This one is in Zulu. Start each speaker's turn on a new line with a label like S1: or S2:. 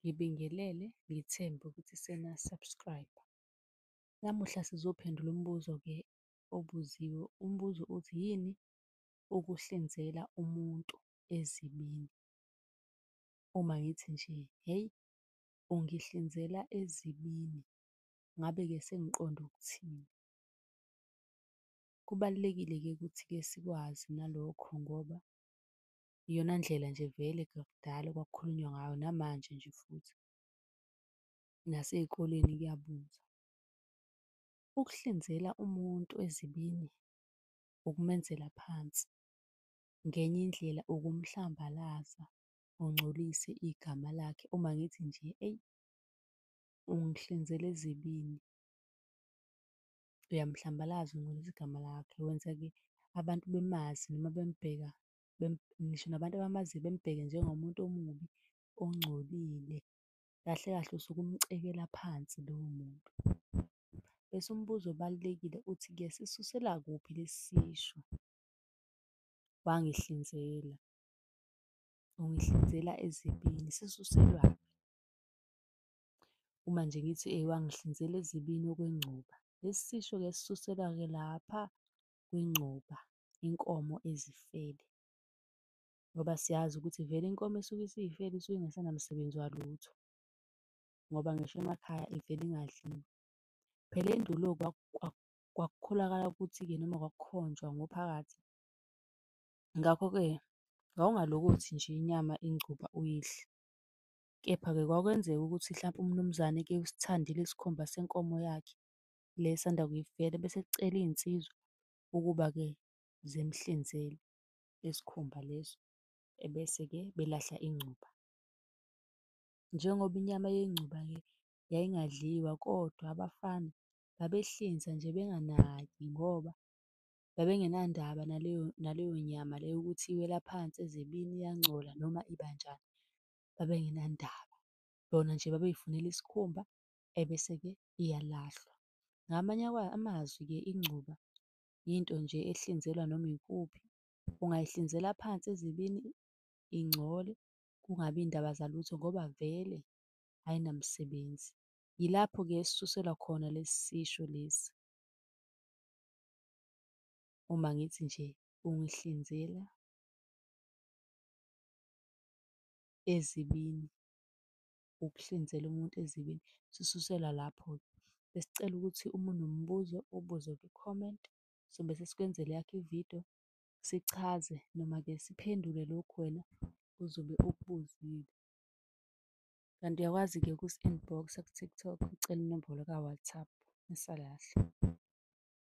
S1: Ngibingelele, ngithembe ukuthi sena-subscribe-a. Namuhla sizophendula umbuzo-ke obuziwe. Umbuzo uthi, yini ukuhlinzela umuntu ezibini? Uma ngithi nje, hheyi, ungihlinzela ezibini, ngabe-ke sengiqonde ukuthini? Kubalulekile-ke ukuthi-ke sikwazi nalokho ngoba iyona ndlela nje vele kwakudala okwakukhulunywa ngayo, namanje nje futhi, nasey'koleni kuyabuzwa. Ukuhlinzela umuntu ezibini ukumenzela phansi, ngenye indlela ukumhlambalaza, ungcolise igama lakhe. Uma ngithi nje eyi, ungihlinzela ezibini, uyamhlambalaza, ungcolisa igama lakhe. Wenza-ke abantu bemazi noma bembheka, ngisho nabantu abamaziyo bembheke njengomuntu omubi, ongcolile. Kahle kahle usuke umcekela phansi lowo muntu. Bese umbuzo obalulekile uthi-ke sisusela kuphi lesi sisho, wangihlinzela, ungihlinzela ezibini, sisuselwaphi? Uma nje ngithi wangihlinzela ezibini okwengcuba, lesi sisho-ke sisuselwa-ke lapha kwingcuba, inkomo ezifele. Ngoba siyazi ukuthi vele inkomo esuke isiy'fele isuke ingasenamsebenzi walutho, ngoba ngisho emakhaya ivele ingadliwa. Phela endulo kwakukholakala ukuthi-ke noma kwakukhonjwa ngophakathi, ngakho-ke wawungalokothi nje inyama ingcuba uyidle. Kepha-ke kwakwenzeka ukuthi hlampe umnumzane-ke usithandile isikhumba senkomo yakhe le esanda kuyifela, bese ecela iy'nsizwa ukuba-ke zimhlinzele isikhumba leso, ebese-ke belahla ingcuba. Njengoba inyama yengcuba-ke yayingadliwa, kodwa abafana babehlinza nje benganaki ngoba babengenandaba naleyo naleyo nyama leyo ukuthi iwela phansi ezibini iyangcola noma ibanjani, babengenandaba. Bona nje babey'funela isikhumba ebese-ke iyalahlwa. Ngamanye amazwi-ke ingcuba yinto nje ehlinzelwa noma ikuphi, ungayihlinzela phansi ezibini ingcole, kungabi indaba zalutho ngoba vele ayinamsebenzi. Yilapho-ke esisuselwa khona lesi sisho lesi. Uma ngithi nje ungihlinzela ezibini, ukuhlinzela umuntu ezibini, sisuselwa lapho-ke. Besicela ukuthi uma unombuzo ubuze kwi-comment, sobe sesikwenzela eyakho ividiyo, sichaze noma-ke siphendule lokhu wena ozobe ukubuzile. Kanti uyakwazi-ke ukusi-inbox-a ku-TikTok ucele inombolo ka-WhatsApp. Nisale kahle.